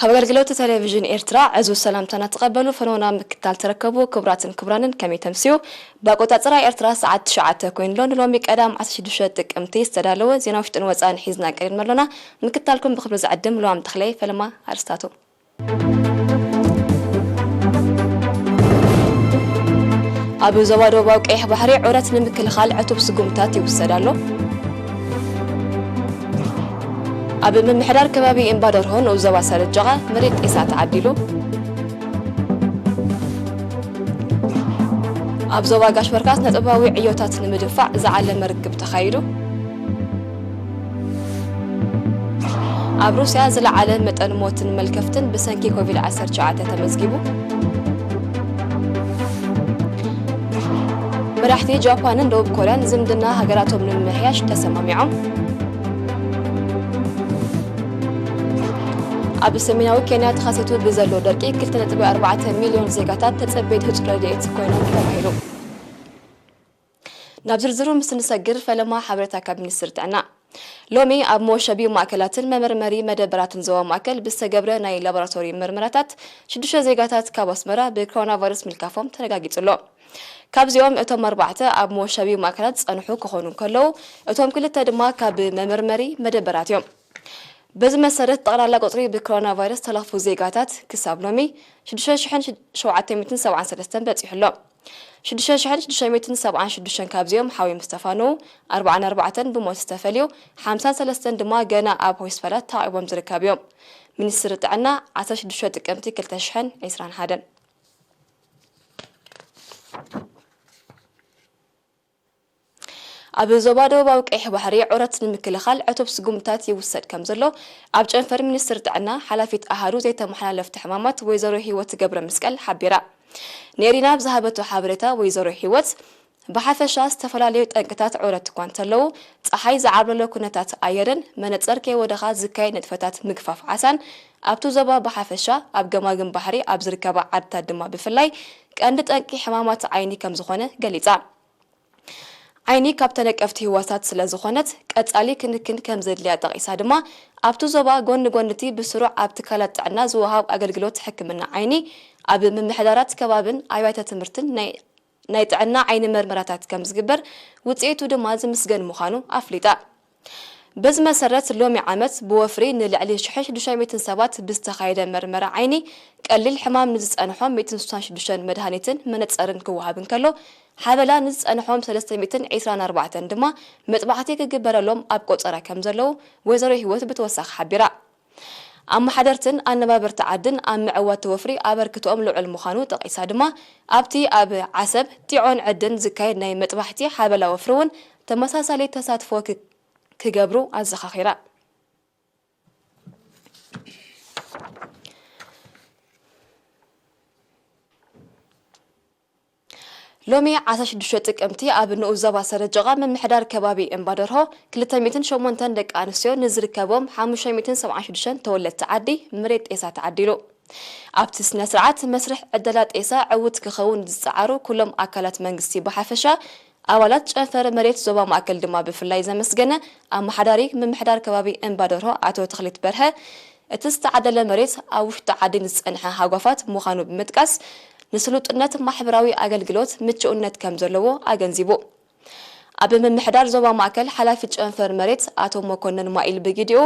ካብ ኣገልግሎት ቴሌቪዥን ኤርትራ ዕዙዝ ሰላምታና ተቐበሉ። ፈነውና ምክታል ተረከቡ። ክቡራትን ክቡራንን ከመይ ተምስዩ? ብኣቆጻጽራ ኤርትራ ሰዓት ትሽዓተ ኮይኑ ኣሎ። ንሎሚ ቀዳም ዓሰርተ ሽዱሽተ ጥቅምቲ ዝተዳለወ ዜና ውሽጥን ወጻእን ሒዝና ቀሪብና ኣሎና። ምክታልኩም ብኽብሪ ዝዕድም ልዋም ተኽለይ። ፈለማ ኣርስታቱ። ኣብ ዞባ ደቡባዊ ቀይሕ ባሕሪ ዑረት ንምክልኻል ዕቱብ ስጉምታት ይውሰድ ኣሎ። ኣብ ምምሕዳር ከባቢ እምባደርሆ ንኡስ ዞባ ሰረጀቓ መሬት ጤሳ ተዓዲሉ። ኣብ ዞባ ጋሽ በርካስ ነጥባዊ ዕዮታት ንምድንፋዕ ዝዓለመ ርክብ ተኻይዱ። ኣብ ሩስያ ዝለዓለ መጠን ሞትን መልከፍትን ብሰንኪ ኮቪድ ዓሰርተ ትሽዓተ ተመዝጊቡ። መራሕቲ ጃፓንን ደቡብ ኮርያን ዝምድና ሃገራቶም ንምምሕያሽ ተሰማሚዖም። ኣብ ሰሜናዊ ኬንያ ተኸሲቱ ብዘሎ ደርቂ ክልተ ነጥቢ ኣርባዕተ ሚልዮን ዜጋታት ተጸበይቲ ህጹጽ ረድኤት ኮይኖም ተባሂሉ። ናብ ዝርዝሩ ምስ ንሰግር፣ ፈለማ ሓበሬታ ካብ ሚኒስትሪ ጥዕና። ሎሚ ኣብ መወሸቢ ማእከላትን መመርመሪ መደበራትን ዞባ ማእከል ብዝተገብረ ናይ ላቦራቶሪ ምርመራታት ሽዱሽተ ዜጋታት ካብ ኣስመራ ብኮሮና ቫይረስ ምልካፎም ተረጋጊጹ ኣሎ። ካብዚኦም እቶም ኣርባዕተ ኣብ መወሸቢ ማእከላት ዝጸንሑ ክኾኑ እንከለዉ፣ እቶም ክልተ ድማ ካብ መመርመሪ መደበራት እዮም። በዚ መሰረት፣ ጠቕላላ ቁጽሪ ብኮሮና ቫይረስ ዝተለኽፉ ዜጋታት ክሳብ ሎሚ ሽዱሽተ ሽሕን ሸውዓተ ሚእትን ሰብዓን ሰለስተን በጺሑ ኣሎ። ሽዱሽተ ሽሕን ሽዱሽተ ሚእትን ሰብዓን ሽዱሽተን ካብዚኦም ሓዊ ምስ ተፋነዉ፣ ኣርባዓን ኣርባዕተን ብሞት ዝተፈልዩ፣ ሓምሳን ሰለስተን ድማ ገና ኣብ ሆስፒታላት ተዓቑቦም ዝርከቡ እዮም። ሚኒስትሪ ጥዕና፣ ዓሰርተ ሽዱሽተ ጥቅምቲ ክልተ ሽሕን ዕስራን ሓደን። ኣብ ዞባ ደቡባዊ ቀይሕ ባሕሪ ዑረት ንምክልኻል ዕቱብ ስጉምታት ይውሰድ ከም ዘሎ ኣብ ጨንፈር ሚኒስትሪ ጥዕና ሓላፊት ኣሃዱ ዘይተመሓላለፍቲ ሕማማት ወይዘሮ ህይወት ገብረ መስቀል ሓቢራ። ንኤሪና ብዝሃበቶ ሓበሬታ፣ ወይዘሮ ህይወት፣ ብሓፈሻ ዝተፈላለዩ ጠንቅታት ዑረት እኳ እንተለዉ፣ ጸሓይ ዝዓብለሎ ኩነታት ኣየርን መነጸር ከይወደኻ ዝካየድ ንጥፈታት ምግፋፍ ዓሳን ኣብቲ ዞባ ብሓፈሻ ኣብ ገማግም ባሕሪ ኣብ ዝርከባ ዓድታት ድማ ብፍላይ ቀንዲ ጠንቂ ሕማማት ዓይኒ ከም ዝኾነ ገሊጻ። ዓይኒ ካብ ተነቀፍቲ ህዋሳት ስለ ዝኾነት፣ ቀጻሊ ክንክን ከም ዘድልያ ጠቒሳ ድማ፣ ኣብቲ ዞባ ጎኒ ጎኒ እቲ ብስሩዕ ኣብ ትካላት ጥዕና ዝወሃብ ኣገልግሎት ሕክምና ዓይኒ፣ ኣብ ምምሕዳራት ከባብን ኣብያተ ትምህርትን ናይ፣ ናይ ጥዕና ዓይኒ መርመራታት ከም ዝግበር፣ ውጽኢቱ ድማ ዝምስገን ምዃኑ ኣፍሊጣ። በዚ መሰረት፣ ሎሚ ዓመት ብወፍሪ ንልዕሊ ሽሕን ሽዱሽተ ሚእትን ሰባት ብዝተኻየደ መርመራ ዓይኒ፣ ቀሊል ሕማም ንዝጸንሖም ሚእትን ስሳን ሽዱሽተን መድሃኒትን መነጸርን ክወሃብ እንከሎ፣ ሓበላ ንዝጸንሖም ሰለስተ ሚእትን ዕስራን ኣርባዕተን ድማ መጥባሕቲ ክግበረሎም ኣብ ቆጸራ ከም ዘለዉ ወይዘሮ ህይወት ብተወሳኺ ሓቢራ። ኣመሓደርትን ኣነባበርቲ ዓድን ኣብ ምዕዋት ወፍሪ ኣበርክቶኦም ልዑል ምዃኑ ጠቒሳ ድማ፣ ኣብቲ ኣብ ዓሰብ፣ ጢዖን ዕድን ዝካየድ ናይ መጥባሕቲ ሓበላ ወፍሪ እውን ተመሳሳሊ ተሳትፎ ክ-፣ ክገብሩ ኣዘኻኺራ። ሎሚ ዓሰርተ ሽዱሽተ ጥቅምቲ ኣብ ንኡስ ዞባ ሰረጀቓ ምምሕዳር ከባቢ እምባደርሆ ክልተ ሚእትን ሸሞንተን ደቂ ኣንስትዮ ንዝርከቦም ሓሙሽተ ሚእትን ሰብዓን ሽዱሽተን ተወለድቲ ዓዲ መሬት ጤሳ ተዓዲሉ። ኣብቲ ስነ ስርዓት መስርሕ ዕደላ ጤሳ ዕዉት ክኸውን ዝጸዓሩ ኩሎም ኣካላት መንግስቲ ብሓፈሻ፣ ኣባላት ጨንፈር መሬት ዞባ ማእከል ድማ ብፍላይ ዘመስገነ ኣመሓዳሪ ምምሕዳር ከባቢ እምባደርሆ ኣቶ ተኽሊት በርሀ፣ እቲ ዝተዓደለ መሬት ኣብ ውሽጢ ዓዲ ንዝጸንሐ ሃጓፋት ምዃኑ ብምጥቃስ፣ ንስሉጥነት ማሕበራዊ ኣገልግሎት ምቹእነት ከም ዘለዎ ኣገንዚቡ። ኣብ ምምሕዳር ዞባ ማእከል ሓላፊ ጨንፈር መሬት ኣቶ መኮነን ማኢል ብጊዲኡ፣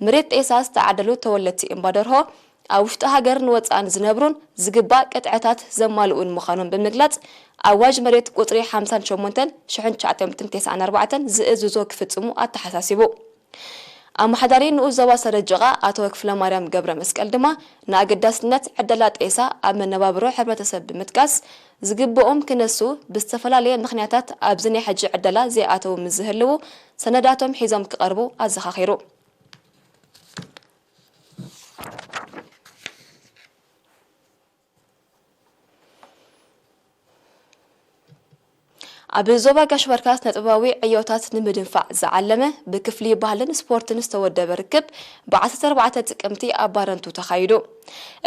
መሬት ጤሳ ዝተዓደሉ ተወለድቲ እምባደርሆ ኣብ ውሽጢ ሃገርን ወጻእን ዝነብሩን ዝግባእ ቅጥዕታት ዘማልኡን ምዃኖም ብምግላጽ፣ ኣዋጅ መሬት ቁጽሪ ሓምሳን ሸሞንተን ሽሕን ትሽዓተ ሚእትን ተስዓን ኣርባዕተን ዝእዝዞ ክፍጽሙ ኣተሓሳሲቡ። ኣመሓዳሪ ንኡስ ዞባ ሰረጀቓ ኣቶ ክፍለማርያም ገብረ መስቀል ድማ፣ ንኣገዳስነት ዕደላ ጤሳ ኣብ መነባብሮ ሕብረተሰብ ብምጥቃስ፣ ዝግብኦም ክነሱ፣ ብዝተፈላለየ ምኽንያታት ኣብዚ ናይ ሕጂ ዕደላ ዘይኣተዉ ምስ ዝህልዉ፣ ሰነዳቶም ሒዞም ክቐርቡ ኣዘኻኺሩ። ኣብ ዞባ ጋሽ ባርካ ስነጥበባዊ ዕዮታት ንምድንፋዕ ዝዓለመ፣ ብክፍሊ ባህልን ስፖርትን ዝተወደበ ርክብ ብ ዓሰርተ ኣርባዕተ ጥቅምቲ ኣብ ባረንቱ ተኻይዱ።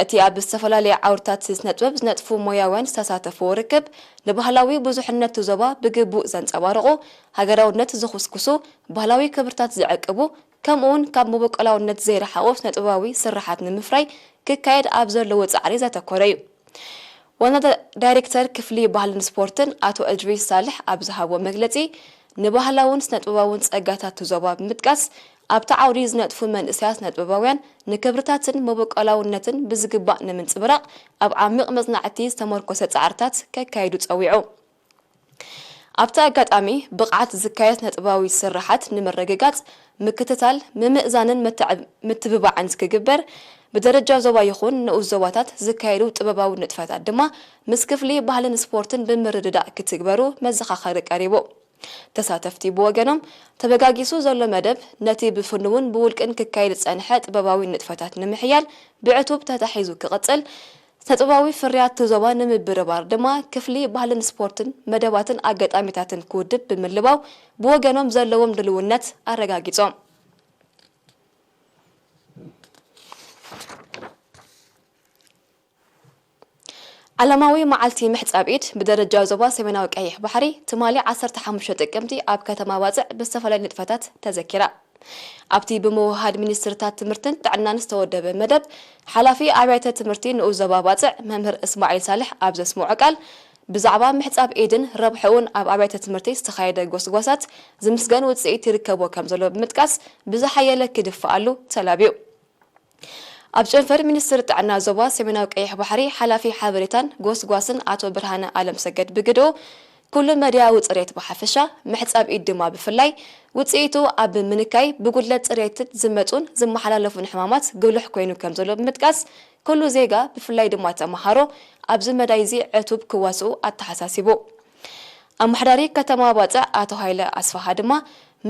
እቲ ኣብ ዝተፈላለየ ዓውድታት ስነጥበብ ዝነጥፉ ሞያውያን ዝተሳተፍዎ ርክብ፣ ንባህላዊ ብዙሕነት ዞባ ብግቡእ ዘንጸባርቑ፣ ሃገራውነት ዝኹስኩሱ፣ ባህላዊ ክብርታት ዝዕቅቡ፣ ከምኡውን ካብ መበቆላውነት ዘይረሓቑ ስነጥበባዊ ስርሓት ንምፍራይ ክካየድ ኣብ ዘለዎ ጻዕሪ ዘተኮረ እዩ። ዋና ዳ-፣ ዳይሬክተር ክፍሊ ባህልን ስፖርትን ኣቶ እድሪስ ሳልሕ ኣብ ዝሃቦ መግለጺ፣ ንባህላውን ስነጥበባውን ጸጋታት እቲ ዞባ ብምጥቃስ፣ ኣብቲ ዓውዲ ዝነጥፉ መንእሰያት ስነጥበባውያን ንክብርታትን መበቆላውነትን ብዝግባእ ንምንጽብራቕ ኣብ ዓሚቕ መጽናዕቲ ዝተመርኮሰ ጻዕርታት ከካይዱ ጸዊዑ። ኣብቲ ኣጋጣሚ፣ ብቕዓት ዝካየድ ስነጥበባዊ ስርሓት ንምርግጋጽ፣ ምክትታል፣ ምምእዛንን መተዕብ-፣ ምትብባዕን ዝክግበር፣ ብደረጃ ዞባ ይኹን ንኡስ ዞባታት ዝካየዱ ጥበባዊ ንጥፈታት ድማ ምስ ክፍሊ ባህልን ስፖርትን ብምርድዳእ ክትግበሩ መዘኻኸሪ ቀሪቡ። ተሳተፍቲ ብወገኖም፣ ተበጋጊሱ ዘሎ መደብ ነቲ ብፍኑውን ብውልቅን ክካየድ ዝጸንሐ ጥበባዊ ንጥፈታት ንምሕያል ብዕቱብ ተታሒዙ ክቕጽል፣ ስነጥበባዊ ፍርያት እቲ ዞባ ንምብርባር ድማ ክፍሊ ባህልን ስፖርትን መደባትን ኣጋጣሚታትን ክውድብ ብምልባው ብወገኖም ዘለዎም ድልውነት ኣረጋጊጾም። ዓለማዊ መዓልቲ ምሕጻብ ኢድ ብደረጃ ዞባ ሰሜናዊ ቀይሕ ባሕሪ ትማሊ ዓሰርተ ሓሙሽተ ጥቅምቲ ኣብ ከተማ ባጽዕ ብዝተፈላለዩ ንጥፈታት ተዘኪራ። ኣብቲ ብምውህሃድ ሚኒስትርታት ትምህርትን ጥዕናን ዝተወደበ መደብ፣ ሓላፊ ኣብያተ ትምህርቲ ንኡስ ዞባ ባጽዕ መምህር እስማዒል ሳልሕ ኣብ ዘስምዖ ቃል፣ ብዛዕባ ምሕጻብ ኢድን ረብሕኡን ኣብ ኣብያተ ትምህርቲ ዝተኻየደ ጎስጓሳት ዝምስገን ውጽኢት ይርከቦ ከም ዘሎ ብምጥቃስ፣ ብዝሓየለ ክድፍኣሉ ተላብዩ። ኣብ ጨንፈር ሚኒስትሪ ጥዕና ዞባ ሰሜናዊ ቀይሕ ባሕሪ ሓላፊ ሓበሬታን ጎስጓስን ኣቶ ብርሃነ ኣለምሰገድ ብግድኡ፣ ኩሉ መዳያዊ ጽሬት ብሓፈሻ፣ ምሕጻብ ኢድ ድማ ብፍላይ፣ ውጽኢቱ ኣብ ምንካይ ብጉድለት ጽሬት ዝመጹን ዝመሓላለፉን ሕማማት ጉሉሕ ኮይኑ ከም ዘሎ ብምጥቃስ፣ ኩሉ ዜጋ ብፍላይ ድማ ተመሃሮ ኣብዚ መዳይ እዚ ዕቱብ ክዋስኡ ኣተሓሳሲቡ። ኣመሓዳሪ ከተማ ባጽዕ ኣቶ ሃይለ ኣስፋሃ ድማ፣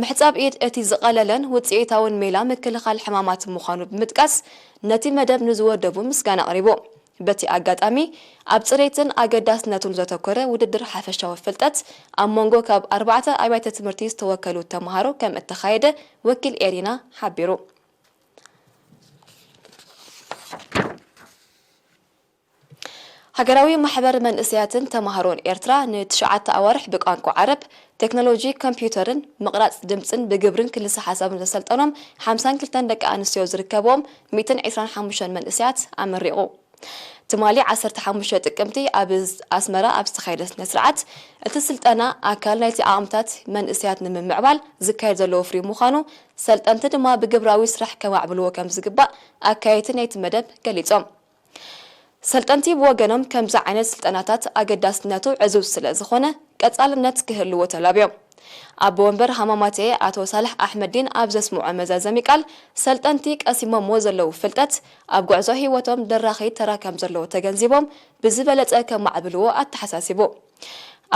ምሕጻብ ኢድ እቲ ዝቐለለን ውጽኢታውን ሜላ ምክልኻል ሕማማት ምዃኑ ብምጥቃስ፣ ነቲ መደብ ንዝወደቡ ምስጋና ኣቕሪቡ። በቲ ኣጋጣሚ፣ ኣብ ጽሬትን ኣገዳስነቱን ዘተኮረ ውድድር ሓፈሻዊ ፍልጠት ኣብ መንጎ ካብ ኣርባዕተ ኣብያተ ትምህርቲ ዝተወከሉ ተመሃሮ ከም እተኻየደ ወኪል ኤሪና ሓቢሩ። ሃገራዊ ማሕበር መንእሰያትን ተማሃሮን ኤርትራ ንትሽዓተ ኣዋርሕ ብቋንቋ ዓረብ፣ ቴክኖሎጂ ኮምፒውተርን ምቕራጽ ድምጽን ብግብርን ክልሰ ሓሳብን ዘሰልጠኖም ሓምሳን ክልተን ደቂ ኣንስትዮ ዝርከብዎም ሚእትን ዕስራን ሓሙሽተን መንእሰያት ኣመሪቑ። ትማሊ ዓሰርተ ሓሙሽተ ጥቅምቲ ኣብ ኣስመራ ኣብ ዝተኻየደ ስነ ስርዓት፣ እቲ ስልጠና ኣካል ናይቲ ዓቕምታት መንእሰያት ንምምዕባል ዝካየድ ዘሎ ወፍሪ ምዃኑ፣ ሰልጠንቲ ድማ ብግብራዊ ስራሕ ከማዕብልዎ ከም ዝግባእ ኣካየድቲ ናይቲ መደብ ገሊጾም። ሰልጠንቲ ብወገኖም፣ ከምዚ ዓይነት ስልጠናታት ኣገዳስነቱ ዕዙዝ ስለ ዝኾነ፣ ቀጻልነት ክህልዎ ተላብዮም። ኣቦ ወንበር ሃማማቴ ኣቶ ሳልሕ ኣሕመዲን ኣብ ዘስምዖ መዛዘሚ ቃል፣ ሰልጠንቲ ቀሲሞምዎ ዘለዉ ፍልጠት ኣብ ጉዕዞ ህይወቶም ደራኺ ተራ ከም ዘለዎ ተገንዚቦም፣ ብዝበለጸ ከማዕብልዎ ኣተሓሳሲቡ።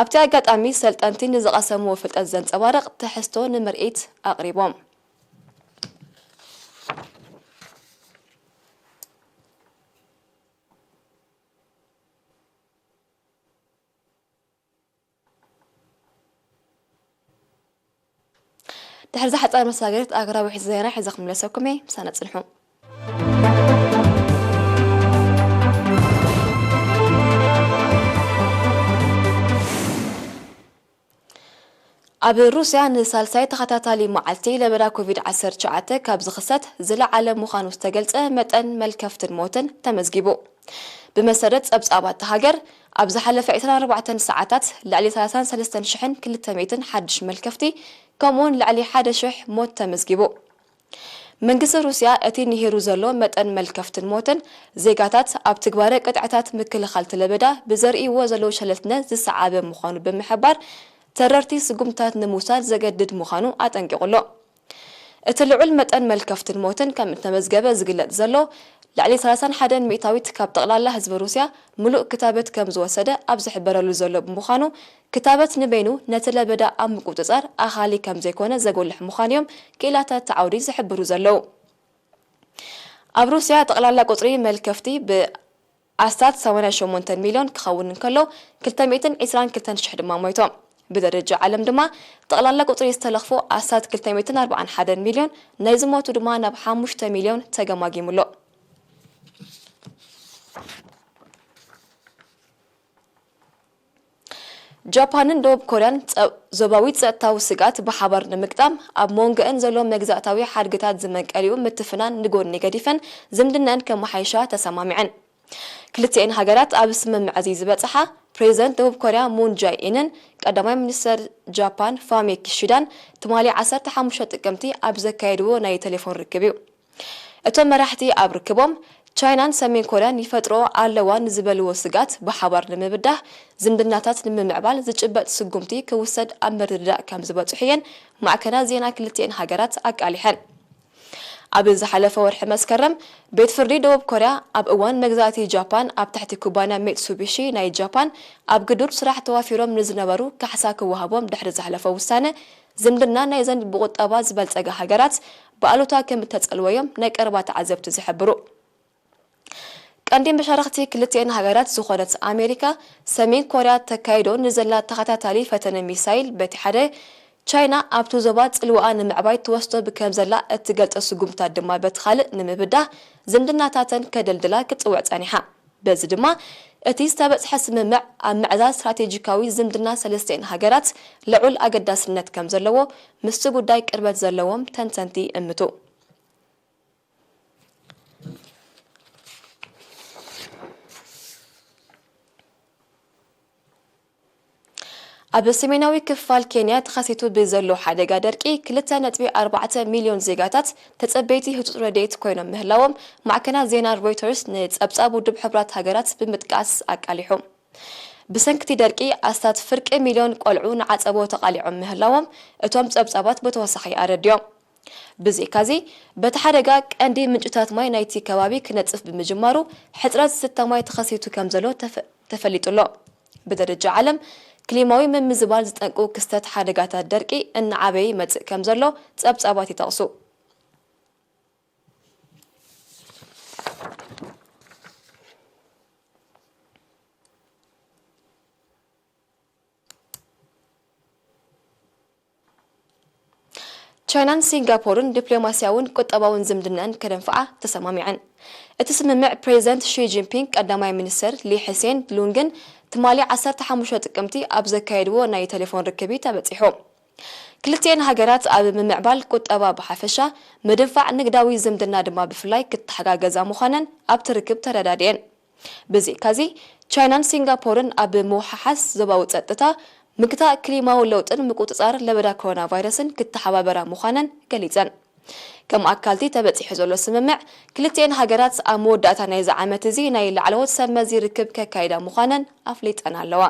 ኣብቲ ኣጋጣሚ፣ ሰልጠንቲ ንዝቐሰምዎ ፍልጠት ዘንጸባርቕ ትሕዝቶ ንምርኢት ኣቕሪቦም። ድሕሪ ዝሓጸረ መሰጋገሪት ኣገራዊ ዜና ሒዘ ክምለሰኩም እየ። ምሳና ጽንሑ። ኣብ ሩስያ ንሳልሳይ ተኸታታሊ መዓልቲ ለበዳ ኮቪድ ዓሰርተ ትሽዓተ ካብ ዝኽሰት ዝለዓለ ምዃኑ ዝተገልጸ መጠን መልከፍትን ሞትን ተመዝጊቡ። ብመሰረት ጸብጻባት እታ ሃገር፣ ኣብ ዝሓለፈ ዕስራን ኣርባዕተን ሰዓታት ልዕሊ ሰላሳን ሰለስተን ሽሕን ክልተ ሚእትን ሓድሽ መልከፍቲ፣ ከምኡውን ልዕሊ ሓደ ሽሕ ሞት ተመዝጊቡ። መንግስቲ ሩስያ እቲ ንሂሩ ዘሎ መጠን መልከፍትን ሞትን ዜጋታት ኣብ ትግባረ ቅጥዕታት ምክልኻል እቲ ለበዳ ብዘርእይዎ ዘለዉ ሸለልትነት ዝሰዓበ ምዃኑ ብምሕባር፣ ተረርቲ ስጉምትታት ንምውሳድ ዘገድድ ምዃኑ ኣጠንቂቑ ኣሎ። እቲ ልዑል መጠን መልከፍትን ሞትን ከም እተመዝገበ ዝግለጽ ዘሎ፣ ልዕሊ ሰላሳን ሓደን ሚእታዊት ካብ ጠቕላላ ህዝቢ ሩስያ ምሉእ ክታበት ከም ዝወሰደ ኣብ ዝሕበረሉ ዘሎ ብምዃኑ፣ ክታበት ንበይኑ ነቲ ለበዳ ኣብ ምቁጽጻር ኣኻሊ ከም ዘይኮነ ዘጉልሕ ምዃኑ እዮም ክኢላታት እቲ ዓውዲ ዝሕብሩ ዘለዉ። ኣብ ሩስያ ጠቕላላ ቁጽሪ መልከፍቲ ብኣስታት ሰማንያ ሸሞንተ ሚልዮን ክኸውን እንከሎ፣ ክልተ ሚእትን ዕስራን ክልተን ሽሕ ድማ ሞይቶም። ብደረጃ ዓለም ድማ፣ ጠቕላላ ቁጽሪ ዝተለኽፉ ኣስታት ክልተ ሚእትን ኣርባዓን ሓደን ሚልዮን፣ ናይ ዝሞቱ ድማ ናብ ሓሙሽተ ሚልዮን ተገማጊሙ ኣሎ። ጃፓንን ደቡብ ኮርያን ጸ-፣ ዞባዊ ጸጥታዊ ስግኣት ብሓባር ንምግጣም ኣብ መንጎአን ዘሎ መግዛእታዊ ሓድግታት ዝመንቀሊኡ ምትፍናን ንጎኒ ገዲፈን ዝምድናን ከመሓይሻ ተሰማሚዐን። ክልቲኤን ሃገራት ኣብ ስምምዕ እዚ ዝበጽሓ ፕሬዚደንት ደቡብ ኮርያ ሙን ጃይ ኢንን ቀዳማይ ሚኒስተር ጃፓን ፋሚዮ ኪሺዳን ትማሊ ዓሰርተ ሓሙሽተ ጥቅምቲ ኣብ ዘካየድዎ ናይ ቴሌፎን ርክብ እዩ። እቶም መራሕቲ ኣብ ርክቦም፣ ቻይናን ሰሜን ኮርያን ይፈጥሮ ኣለዋ ንዝበልዎ ስጋት ብሓባር ንምብዳህ ዝምድናታት ንምምዕባል ዝጭበጥ ስጉምቲ ክውሰድ ኣብ ምርድዳእ ከም ዝበጽሑ እየን ማዕከናት ዜና ክልቲኤን ሃገራት ኣቃሊሐን። ኣብ ዝሓለፈ ወርሒ መስከረም፣ ቤት ፍርዲ ደቡብ ኮርያ ኣብ እዋን መግዛእቲ ጃፓን ኣብ ትሕቲ ኩባንያ ሚትሱቢሺ ናይ ጃፓን ኣብ ግዱድ ስራሕ ተዋፊሮም ንዝነበሩ ካሕሳ ክወሃቦም ድሕሪ ዘሕለፎ ውሳነ፣ ዝምድና ናይዘን ብቁጠባ ዝበልጸጋ ሃገራት ብኣሉታ ከም እተጸልወዮም ናይ ቀረባ ተዓዘብቲ ዝሕብሩ። ቀንዲ መሻርኽቲ ክልቲኤን ሃገራት ዝኾነት ኣሜሪካ፣ ሰሜን ኮርያ ተካይዶ ንዘላ ተኸታታሊ ፈተነ ሚሳይል በቲ ሓደ፣ ቻይና ኣብቲ ዞባ ጽልዋኣ ንምዕባይ ትወስዶ ብከም ዘላ እትገልጾ ስጉምታት ድማ በቲ ካልእ ንምብዳህ ዝምድናታተን ከደልድላ ክትጽውዕ ጸኒሓ። በዚ ድማ እቲ ዝተበጽሐ ስምምዕ ኣብ ምዕዛዝ ስትራቴጂካዊ ዝምድና ሰለስቲኤን ሃገራት ልዑል ኣገዳስነት ከም ዘለዎ ምስቲ ጉዳይ ቅርበት ዘለዎም ተንተንቲ ይእምቱ። ኣብ ሰሜናዊ ክፋል ኬንያ ተኸሲቱ ብዘሎ ሓደጋ ደርቂ ክልተ ነጥቢ ኣርባዕተ ሚልዮን ዜጋታት ተጸበይቲ ህጹጽ ረድኤት ኮይኖም ምህላዎም ማዕከናት ዜና ሮይተርስ ንጸብጻብ ውድብ ሕቡራት ሃገራት ብምጥቃስ ኣቃሊሑ። ብሰንክቲ ደርቂ ኣስታት ፍርቂ ሚልዮን ቆልዑ ንዓጸቦ ተቓሊዖም ምህላዎም እቶም ጸብጻባት ብተወሳኺ ኣረዲኦም። ብዘይካዚ፣ በቲ ሓደጋ ቀንዲ ምንጭታት ማይ ናይቲ ከባቢ ክነጽፍ ብምጅማሩ፣ ሕጽረት ዝስተ ማይ ተኸሲቱ ከም ዘሎ ተፈ-፣ ተፈሊጡ ኣሎ። ብደረጃ ዓለም፣ ክሊማዊ ምምዝባል ዝጠንቁ ክስተት ሓደጋታት ደርቂ እናዓበየ ይመጽእ ከም ዘሎ ጸብጻባት ይጠቕሱ። ቻይናን ሲንጋፖርን ዲፕሎማስያውን ቁጠባውን ዝምድናን ከደንፍዓ ተሰማሚዐን። እቲ ስምምዕ ፕሬዚደንት ሺ ጂንፒንግ ቀዳማይ ሚኒስትር ሊ ሕሴን ሉንግን ትማሊ ዓሰርተ ሓሙሽተ ጥቅምቲ ኣብ ዘካየድዎ ናይ ቴሌፎን ርክብ እዩ ተበጺሑ። ክልቲኤን ሃገራት ኣብ ምምዕባል ቁጠባ ብሓፈሻ፣ ምድንፋዕ ንግዳዊ ዝምድና ድማ ብፍላይ ክተሓጋገዛ ምዃነን ኣብቲ ርክብ ተረዳዲኤን። ብዘይካዚ፣ ቻይናን ሲንጋፖርን ኣብ ምውሓሓስ ዞባዊ ጸጥታ፣ ምግታእ ክሊማዊ ለውጥን ምቁጽጻር ለበዳ ኮሮና ቫይረስን ክተሓባበራ ምዃነን ገሊጸን። ከም ኣካልቲ ተበጺሑ ዘሎ ስምምዕ፣ ክልቲኤን ሃገራት ኣብ መወዳእታ ናይዚ ዓመት እዚ ናይ ላዕለዎት ሰብ መዚ ርክብ ከካይዳ ምዃነን ኣፍሊጠን ኣለዋ።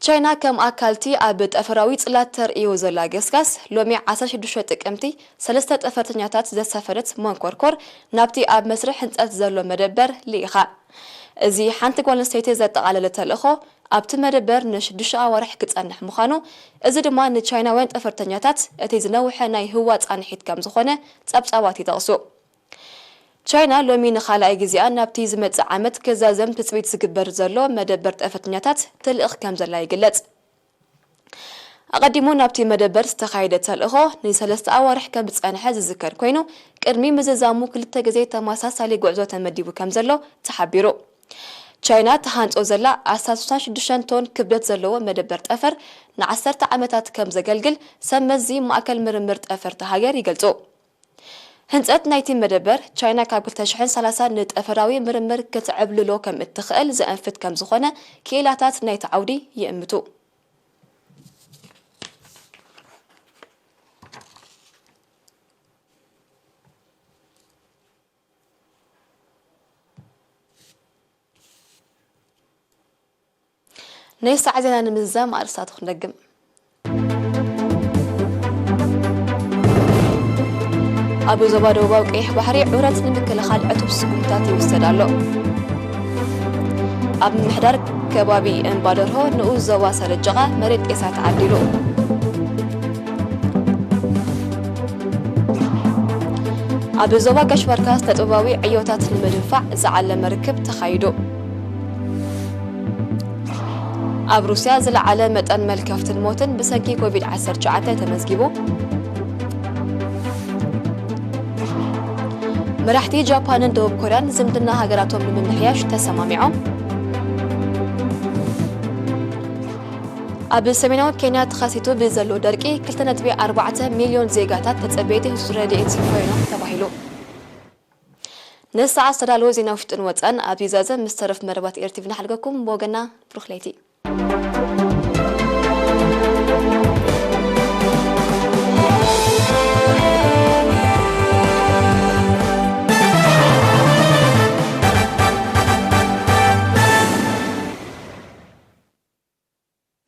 ቻይና ከም ኣካልቲ ኣብ ጠፈራዊ ጽላት ተርእዮ ዘላ ገስጋስ፣ ሎሚ ዓሰርተ ሽዱሽተ ጥቅምቲ ሰለስተ ጠፈርተኛታት ዘሳፈረት መንኮርኮር ናብቲ ኣብ መስርሕ ህንጸት ዘሎ መደበር ልኢኻ። እዚ ሓንቲ ጓል ኣንስተይቲ ዘጠቓለለ ተልእኾ ኣብቲ መደበር ንሽዱሽተ ኣዋርሕ ክጸንሕ ምዃኑ፣ እዚ ድማ ንቻይናውያን ጠፈርተኛታት እቲ ዝነውሐ ናይ ህዋ ጻንሒት ከም ዝኾነ ጸብጻባት ይጠቕሱ። ቻይና ሎሚ ንኻልኣይ ግዜኣ ናብቲ ዝመጽእ ዓመት ክዛዘም ትጽቢት ዝግበር ዘሎ መደበር ጠፈርተኛታት ትልእኽ ከም ዘላ ይግለጽ። ኣቐዲሙ ናብቲ መደበር ዝተኻየደ ተልእኾ ንሰለስተ ኣዋርሕ ከም ዝጸንሐ ዝዝከር ኮይኑ፣ ቅድሚ ምዝዛሙ ክልተ ግዜ ተመሳሳሊ ጉዕዞ ተመዲቡ ከም ዘሎ ተሓቢሩ። ቻይና ትሃንጾ ዘላ ኣስታት ስሳን ሽዱሽተን ቶን ክብደት ዘለዎ መደበር ጠፈር ንዓሰርተ ዓመታት ከም ዘገልግል ሰብ መዚ ማእከል ምርምር ጠፈርቲ ሃገር ይገልጹ። ህንጸት ናይቲ መደበር፣ ቻይና ካብ ክልተ ሽሕን ሰላሳን ንጠፈራዊ ምርምር ክትዕብልሎ ከም እትኽእል ዘእንፍት ከም ዝኾነ ክኢላታት ናይቲ ዓውዲ ይእምቱ። ናይ ሰዓት ዜና ንምዝዛም ኣርእስታቱ ክንደግም። ኣብ ዞባ ደቡባዊ ቀይሕ ባሕሪ ዑረት ንምክልኻል ዕቱብ ስጉምትታት ይውሰድ ኣሎ። ኣብ ምምሕዳር ከባቢ እምባደርሆ ንኡስ ዞባ ሰረጀቓ መሬት ጤሳ ተዓዲሉ። ኣብ ዞባ ጋሽ ባርካ ስነ ጥበባዊ ዕዮታት ንምድንፋዕ ዝዓለመ ርክብ ተኻይዱ። ኣብ ሩስያ ዝለዓለ መጠን መልከፍትን ሞትን ብሰንኪ ኮቪድ ዓሰርተ ትሽዓተ ተመዝጊቡ። መራሕቲ ጃፓንን ደቡብ ኮርያን ዝምድና ሃገራቶም ንምምሕያሽ ተሰማሚዖም። ኣብ ሰሜናዊ ኬንያ ተኸሲቱ ብዘሎ ደርቂ ክልተ ነጥቢ ኣርባዕተ ሚልዮን ዜጋታት ተጸበይቲ ህጹጽ ረድኤት ኮይኖም ተባሂሉ። ንሰዓት ዝተዳለወ ዜና ውሽጥን ወጻን ኣብዚ ዛዘም ምስ ተረፍ መደባት ኤርቲቪ ንሓልገኩም። ብወገና ብሩኽ ለይቲ።